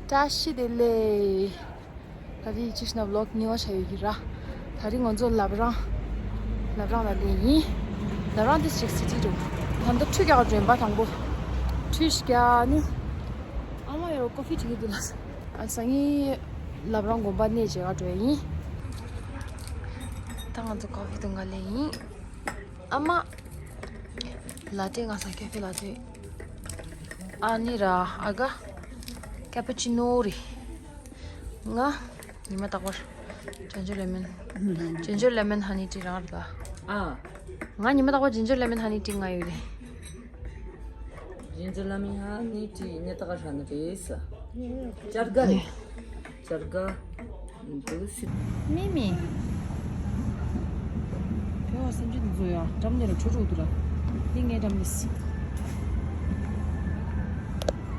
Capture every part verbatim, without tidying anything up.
བཀྲ་ཤིས་བདེ་ལེགས། ད་རེས་ཅིག་ན་ཝི་ལོག་གཉིས་པ་ཆགས་ཡོད་ཀྱི་ར། ད་རེས་ང་ཚོ་ལབ་རང་། ལབ་རང་ལ་སླེབས་ཡིན། ལབ་རང་དེ་ཅིག་སི་ཊི་རུ། ད་ལྟ་ཁྲུས་རྒྱག་འགྲོ་ཡིན་པ་དང་པོ། ཁྲུས་རྒྱག་ནི། ཨ་མ་ཡོད་ཀོ་ཕི་བྱེད་ཀྱི་འདུག་ལ། ཨ་སང་ཉིན་ལབ་རང་དགོན་པ་གནས་མཇལ་ག་འགྲོ་ཡིན། ད་ང་ཚོ་ཀོ་ཕི་འཐུང་ག་སླེབས་ཡིན། ཨ་མ། ལ་ཏེ་ང་ས་ཀེ་ཕེ་ལ་ཏེ། ཨ་ནི་ར་ཨ་ག་ཀ་པ་ཅི་ནོ་རེད། ང་ཉི་མ་རྟག་པར་ཇིན་ཇར་ལེ་མོན། ཇིན་ཇར་ལེ་མོན་ཧ་ནི་ཊི་རང་རེད་པ། ཨ། ང་ཉི་མ་རྟག་པར་ཇིན་ཇར་ལེ་མོན་ཧ་ནི་ཊི་ང་ཡོད་རེད། ཇིན་ཇར་ལེ་མོན་ཧ་ནི་ཊི་ནི་ད་ག་ཧྲ་ནི་རེད་ས། ཅར་ག་རེད། ཅར་ག་འདུག་སི། མི་མི། བོད་པ་སེམས་ཅན་དེ་ཚོ་ཡང་འགྲམ་ནས་ལ་བྲོས་འགྲོ་འདུག་ར། འདི་ངའི་འགྲམ་ནས་སི།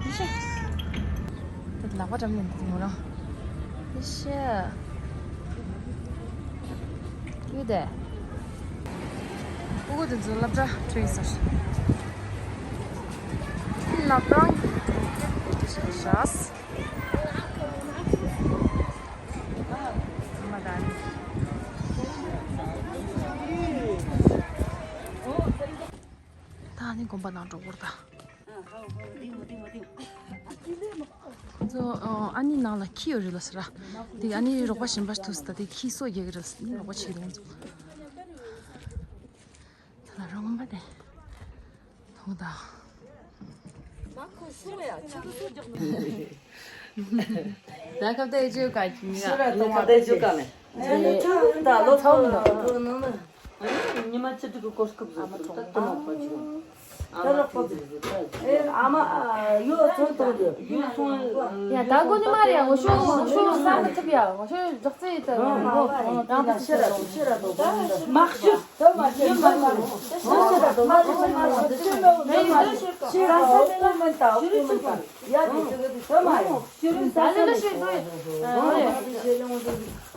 ཡེ་ཤེ། ད་ལག་པ་འགྲམ་ནས་འདུག་མོ་རང་། ཡེ་ཤེ། ཡོད་དེ། ཕྲུ་གུ་དེ་ཚོ་སློབ་གྲྭ་འགྲོ་ཡིན་ཟེར། སློབ་རང་གི་ཤ་ཤ། ད་ནི་དགོན་པ་ནང་འགྲོ་བར་ད། ཁོ་ཚོ་ཨ་ནི་ནང་ལ་ཁྱི་ཡོད་རེད་ལ་ཟེར་ར། དེ་ཨ་ནི་རོགས་པ་གཞན་པ་ཐུག་ཟེར་ད་དེ་ཁྱི་སོ་རྒྱག་གི་རེད་ཟེར་ནི་རོགས་པ་བྱེད་རེད་ཁོ་ཚོ། ད་ལ་རོགས་པ་དེ། ཐོང་ད། ད་ཁ་བརྡ་བཅོས་ག་ཅི་མི་ལ། ཁ་བརྡ་བཅོས་ག་མེད། ད་ལོ་ཐོང་ད། ཉི་མ་བཅུ་དྲུག་གི་གོ་སྐབས་བཟོ་ཐུབ་ད་ལྟ་ནོ་པ་ཅིག་ཨ་མ་ཚོ་དེ་ཟེར་ད། ཨེ་ཨ་མ་ཡོད་ཚོད་གཏོང་རྒྱུ། ཡུལ་སོང་ཡ་ད་གོ་ནི་མ་རེད་ཡ། ངོ་ཤོ་ངོ་ཤོ་བསམ་མི་ཐུབ་ཡ། ངོ་ཤོ་ལྗགས་རྩེ་ཡི་ད་ངོ་ངོ་ད་ཤེ་ར་ཤེ་ར་དོ་མ་ཤེ་ད་མ་ཤེ་མ་ཤེ་ཤེ་ར་དོ་མ་ཤེ་མ་ཤེ་ཤེ་ར་དོ་མ་ཤེ་ཤེ་ར་དོ་མ་ཤེ་ཡ་དེ་དེ་གི་དེ་ད་མ་ཡ་ཤེ་ར་ད་ལ་ཤེ་དོ་ཡ་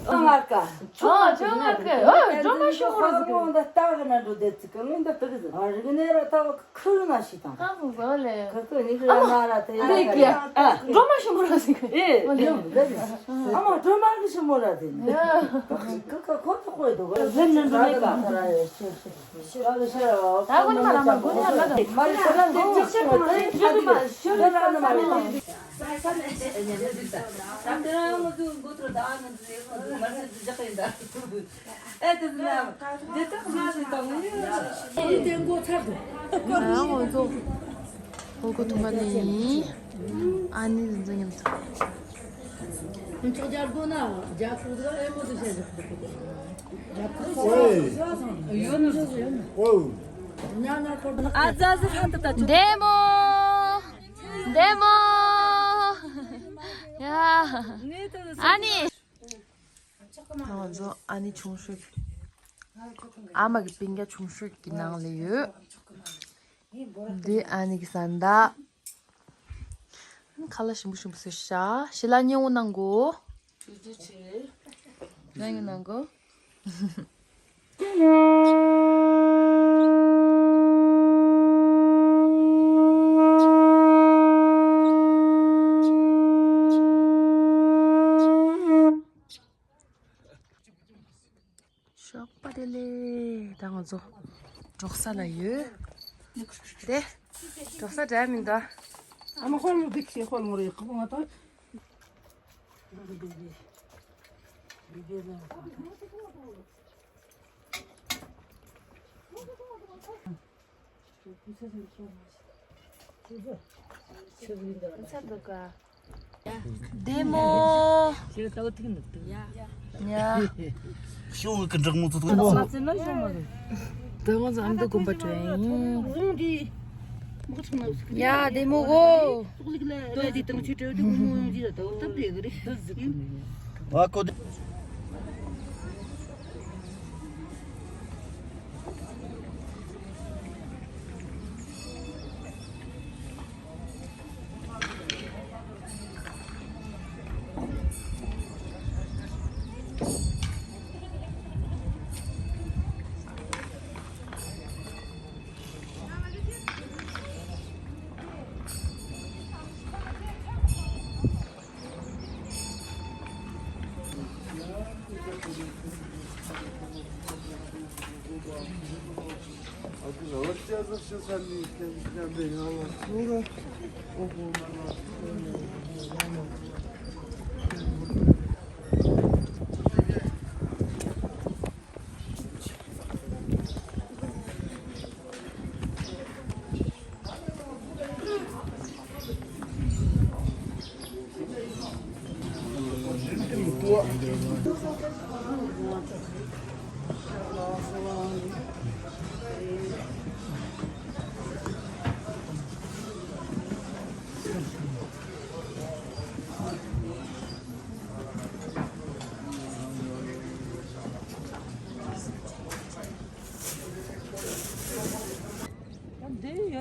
ང་ཀ་ཨ་ཅོ་ང་ཀ་ཨ་ཅོ་མ་ཤེ་མོ་ར་ཟིག་ད་ད་གི་ན་འགྲོ་དེ་ཚིག་གི་ང་ད་དེ་གི་ཨ་རིག་ནས་ར་ད། ཁུ་ན་ཤི་དང་། ཁ་ཁུ་གོ་ལེ། ཁུ་ཁུ་ནི་ཁུ་ན་ར་དེ་ཡ་རེད་ཀྱི། ཨ་འགྲོ་མ་ཤི་མོ་ར་ཟིག་ཨེ་ཡོང་དེ་ཨ་མ་འགྲོ་མ་གི་ཤི་མོ་ར་དེ་ནི། ཁུ་ཁུ་ཁོ་ཐོ་ཁོ་དོ་ག་ཟེར་ནི་འགྲོ་མེད་ག་ད་གོ་ནི་མ་ར་མ་གོ་ནི་ཡ་ལ་ད། མ་རེད་ད་ད་ཅི་ཤི་མ་ད་ཤི་མ་ཤི་ར་ན་མ་རེད། ད་ད་ང་ཚོ་འགོ་ཐོར་ད་ང་ཚོ་མར་ཤི་ཟི་ཇག་ཡིན་ད། ཨེ་དེ་ན་དེ་དག་མ་ཞིག་དང་ཡོད། ཨ་ང་ཚོ་ཧོ་གོ་ཐུང་བ་ནི་ཨ་ནི་ལ་འཛིན་ཉམས་ཐུབ། ཁྱོད་རྒྱ་སྒོ་ན་རྒྱ་ཁུག་ཟ་ཨེ་མོ་དུ་བྱས་ཟ་ཁུག་ཁུག་ཡོད་ནི་ཟ་ཟ་ཡོད་ནི་ཟ་ཡོད་ནི། ཨ་ཟ་ཟ་ཧ་ད་ད་བདེ་མོ། བདེ་མོ། ཡ། ཨ་ནི། ང་ཚོ་ཨ་ནི་ཆུང་ཤོས། ཨ་མ་གི་སྤུན་ཀྱག་ཆུང་ཤོས་ཀྱི་ནང་ལ་ཡོད། འདི་ཨ་ནི་གི་ས་མདའ། ཁ་ལག་ཞིམ་པོ་ཞིམ་པོ་བཟོས་ཤག་ཞི་ལ་སྙན་བོ་གནང་གོ། ཞི་ལ་སྙན་བོ་གནང་གོ། ཞོགས་པ་བདེ་ལེགས། ད་ང་ཚོ་འབྲོག་ས་ལ་ཡོད། དེ་འབྲོག་ས་འདྲ་མིན་ད། ཨ་མ་ཧོལ་མོ་བིག་ཤེ་ཧོལ་མོ་རེ་ཁོ་ང་ད། བདེ་མོ། ཡ། ཤོག་གི་འདྲ་མོ་ཚོ་ཐུག་འདུག་ད་ང་ཚོ་ཨ་མདོ་དགོན་པ་འགྲོ་ཡིན། ཡ་བདེ་མོ་གོ། ཨ་ཀོ།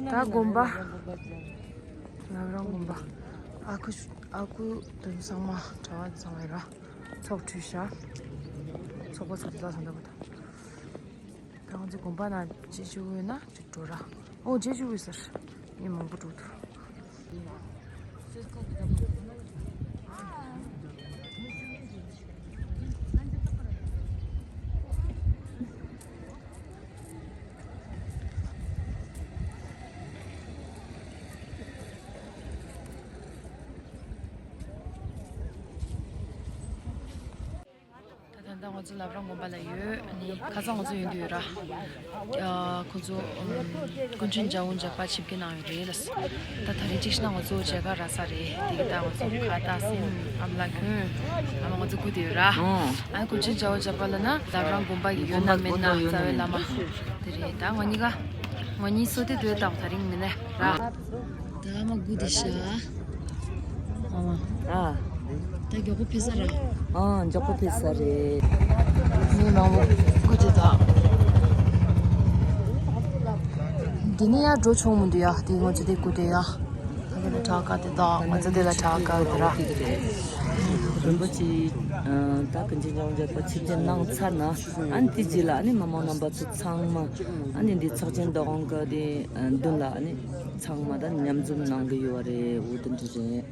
ད་དགོན་པ། བླ་བྲང་དགོན་པ། ཨ་ཁུ་ཨ་ཁུ་དོན་ཚང་མ་གྲྭ་བ་ཚང་མ་ར་ཚོགས་ཁྲུས་བྱ། ཚོགས་པ་ཚོགས་ཚོགས་ཚང་འདྲ་པོ་དང་། ད་ང་ཚོ་དགོན་པ་ནང་རྗེས་ཆུ་ཡོད་ན་ཅིག་འགྲོ་ར། ཨོ་རྗེས་ཆུ་ཡོད་ཟེར། མི་མང་པོ་འགྲོ་འདུག་ད་ད་ལྟ་ང་ཚོ་བླ་བྲང་དགོན་པ་ལ་ཡོད། ཨ་ནི་ཁ་སང་ང་ཚོ་ཡོང་དུས་ཡོད་ར། ཨ་ཁོ་ཚོ་ཨམ་སྐུ་མགྲོན་ཇའོ་ཇག་པ་ཆིབས་བསྒྱུར་གནང་ཡོད་རེད་ལ། ད་ད་རེས་གཅིག་བྱས་ན་ང་ཚོ་མཇལ་ཁ་རག་ས་རེད། དེ་གི་ད་ང་ཚོ་ཁ་བཏགས་ཟིན། ཨ་མ་ལགས་ཁྱོད། ཨ་མ་ང་ཚོ་སྒུག་བསྡད་ཡོད་ར། ཨོ། ཨ་ནི་སྐུ་མགྲོན་ཇའོ་ཇག་པ་ལབ་ན་བླ་བྲང་དགོན་པ་གི་ཡོད་ན་མེད་ན་རྩ་བའི་བླ་མ་དེ་རེད། ད་ང་གཉིས་ཀ་ང་གཉིས་སོ་དེ་དུས་ད་ད་རིང་མིན་ན་ར། ད་ཨ་མ་སྒུག་བསྡད་ཤག་ཨ་མ། ཨ། ད་མགྱོགས་པོ་ཕེབས་ས་རེད། ཨ་མགྱོགས་པོ་ཕེབས་ས་རེད། མི་མང་པོ་སྒུག་བསྡད་ད། འདི་ནས་ཡར་འགྲོ་ཆོག་མི་འདུག་ཡ། དེ་ང་ཚོ་དེ་སྒུག་བསྡད་ཡ། ད་ག་ལ་དྲག་ག་དེ་ད་ང་ཚོ་དེ་ལ་དྲག་ག་དེ་ར། རིན་པོ་ཆེ་ད་སྐུ་མགྲོན་ཇའོ་ཇག་པ་ཆིབས་བསྒྱུར་གནང་ཚར་ན། ཨ་ནི་དེ་རྗེས་ལ་ཨ་ནི་མི་མང་རྣམ་པ་ཚོ་ཚང་མ་ཨ་ནི་འདི་ཚོགས་ཆེན་བདག་དབང་གི་དེ་མདུན་ལ་ཨ་ནི་ཚང་མ་ད་མཉམ་འཛོམས་གནང་གི་ཡོད་རེད། འོ་དེ་འདྲ་རེད།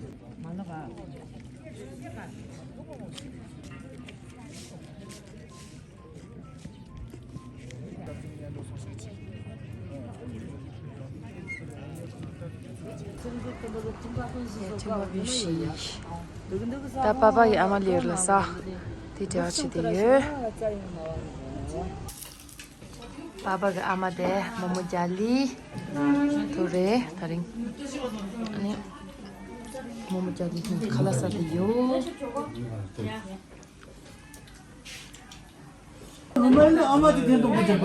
ད་པ་ཕ་གི་ཨ་མ་ལེར་ལ་ས། དེ་འབྲེལ་བ་བྱེད་དེ་ཡོད། པ་ཕ་གི་ཨ་མ་དེ་རྨོ་མོ་རྒྱ་ལི་དུ་རེད་ད་རིང་། ཨ་ནི་རྨོ་མོ་རྒྱ་ལི་ཁ་ལག་ཟ་དེ་ཡོད། ཨ་མ་ནི་ཨ་མ་དེ་དེ་འདུག་གོ་ཅག་པ་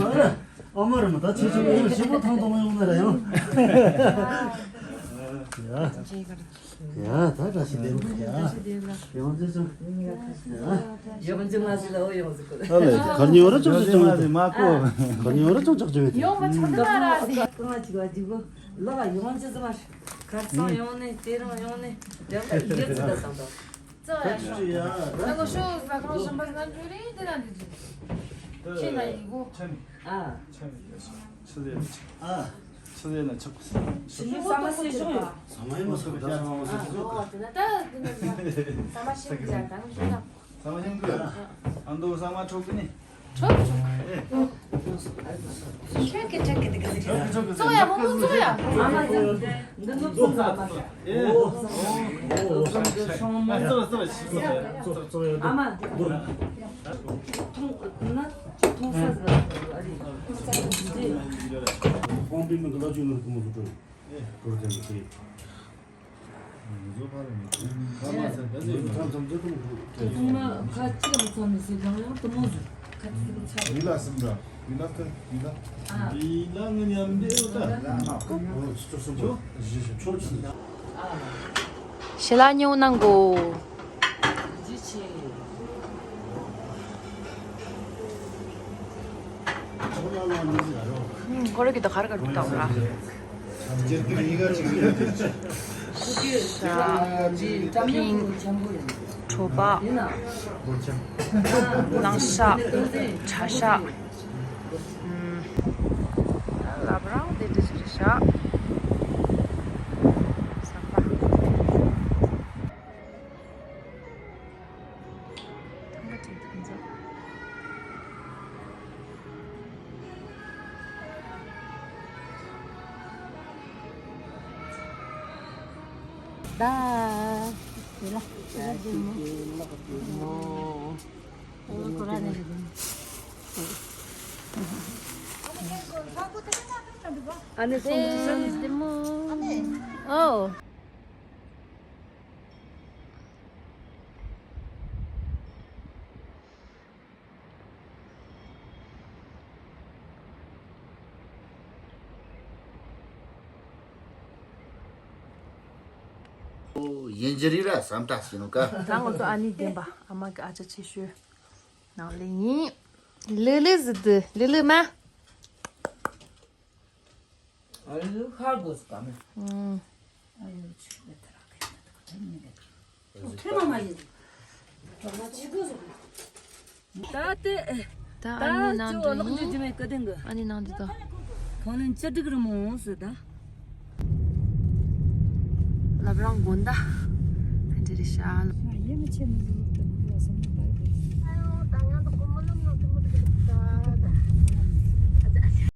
ཨ་མ་རེད་མ། ད་ཆེ་ཆུང་ཡང་ཞིབ་པོ་ཐང་ཐོང་ཡོང་ན་ར་ཡང་། ཡ། ཡ་ད་བཀྲ་ཤིས་བདེ་ལེགས་ཡ། ཡང་ཅི་ཅང་། ཡ། ཡང་ཅི་མ་ཟིག་ལ་འོ་ཡོང་ཟིག་གོ། ཨ་ལེ་གར་ཉོ་ར་ཅོག་ཅོག་ཅོག་ཡོད་དེ། མ་གོ། གར་ཉོ་ར་ཅོག་ཅོག་ཅོག་ཡོད་དེ། ཡོང་མ་ཆོག་ནི་མ་ར་ཟིག་གང་ཅིག་བ་ཅིག་གོ། ལག་ཡོང་ཅི་ཟིག་མ། གར་སང་ཡོང་ནི་དེ་རང་ཡོང་ནི། ཡང་ད་ཡི་གེ་ཅི་ད་བཏང་དང་། ཙོ་ཡ་ཤོ། ད་གོ་ཤོ་ཟ་ཁང་ཞིམ་པ་ཟ་འཇུ་རེད་དེ་ན་འདི་ཅི། ཁྱེད་ན་ཡི་གོ། ཨ། ཆི་ཟེར་ན་ཆག་ཨ། ཆི་ཟེར་ན་ཆག་ཞི་མི་ས་མ་སེ་ཞོག་ཡོད། ས་མ་ཡི་མ་སོ་ཡ་ས་མ་སེ་ཞོག་ཨོ་དེ་ན་ད་དེ་ན་ས་མ་ཤིང་ཟ་དང་ཞོ་ན། ས་མ་ཤིང་གི། ཨ་མདོ་ས་མ་ཁྲོག་གི་ནི། ཁྲོག་ཁྲོག་ཁྲོག་གི་ཁྲོག་གི་དེ་གི་ཟེར། ཙོ་ཡ་མོ་མོ་ཙོ་ཡ། ཨ་མ་ཟེར། འདི་ནུབ་སོང་ཙ་མ་ཟེར། ཨོ། ཨོ། ཨོ། ཨ་མ། ཐོང་ན་ཐོང་ས་ཟེར་ཨ་རེ། ཁོང་པའི་མི་འདི་ལ་བཅོས་ནོར་གི་མོ་ཟུ་ཀྲོ། ཀྲོ་ཀྲོ་ཀྲོ། ཐོང་མ་ཁ་ཅིག་མི་ཚང་མི་ཟེར་ཡང་ཡང་དུ་མོ་ཟུ་ཁ་ཅིག་མི་ཚང་། མི་ལ་སིམ་འདྲ། མི་ལ་ཁ་མི་ལ། ཨ། མི་ལ་ངི་ཉམས་འདྲེ་ཡོད་ད། ཨ། ཨོ་ཆོ་ཆོ་ཆོ་ཆོ། ཞལ་ལག་ཉོ་གནང་གོ། ཁོ་རེ་གི་ད་གར་གར་བཏང་ར། ཤ། ཕིང་། དྲོ་པ། ནང་ཤ། བྱ་ཤ། ཨུམ། ལབ་རང་དེ་འདྲ་ཞིག་རེད་ཤག་ཟམ་པ། ཐང་ག་ཅིག་ཐང་ཚ། ད། དེ་ལ་དེ་ལ་བདེ་མོ། ཨོ་ཁོ་ར་ནས་བདེ་མོ། ཨ་ནེ་སོང་། བདེ་མོ། ཨོ། ཡིན་གྱི་རེད་ར་བསམ་ད་ཟིན་ནོ་ཀ། ད་ང་ཚོ་ཨ་ནེ་བདེན་པ་ཨ་མ་གི་ཨ་ཅག་ཆེ་ཤོས་ནང་ལས་ཡིན། ལི་ལི་ཟི་དི་ལི་ལི་མ། ཨ་ལུ་ཧ་གོ་སི་ཀ་མེ། ཨུམ། ཨ་ཡོ་ཆུ་ལེ་ཐ་ར་ཁེ་ཐ་ཐ་ཐ་མི་ལེ། ཐེ་མ་མ་ཡིན། ད་ང་ཆི་གོ་སོ། ད་ཏེ། ད་ཨ་ནི་ནང་དུ་ཡིན། ཨ་ནི་ནང་དུ་དོ། ཁོང་ལན་ཅི་སྒྲིག་རི་མོ་སུ་ད། ལབ་རང་དགོན་ད། ཕན་ཅི་རི་ཤ་ལ། ཡེ་མི་ཆེ་མི་ཟུ་ཏུ་ཡོ་སོ་མི་ད་ཡོ། ཨ་ཡོ་ད་ཡང་ད་ཀོ་མོ་ལམ་ནོ་ཏུ་མུ་ཏུ་ད་ད།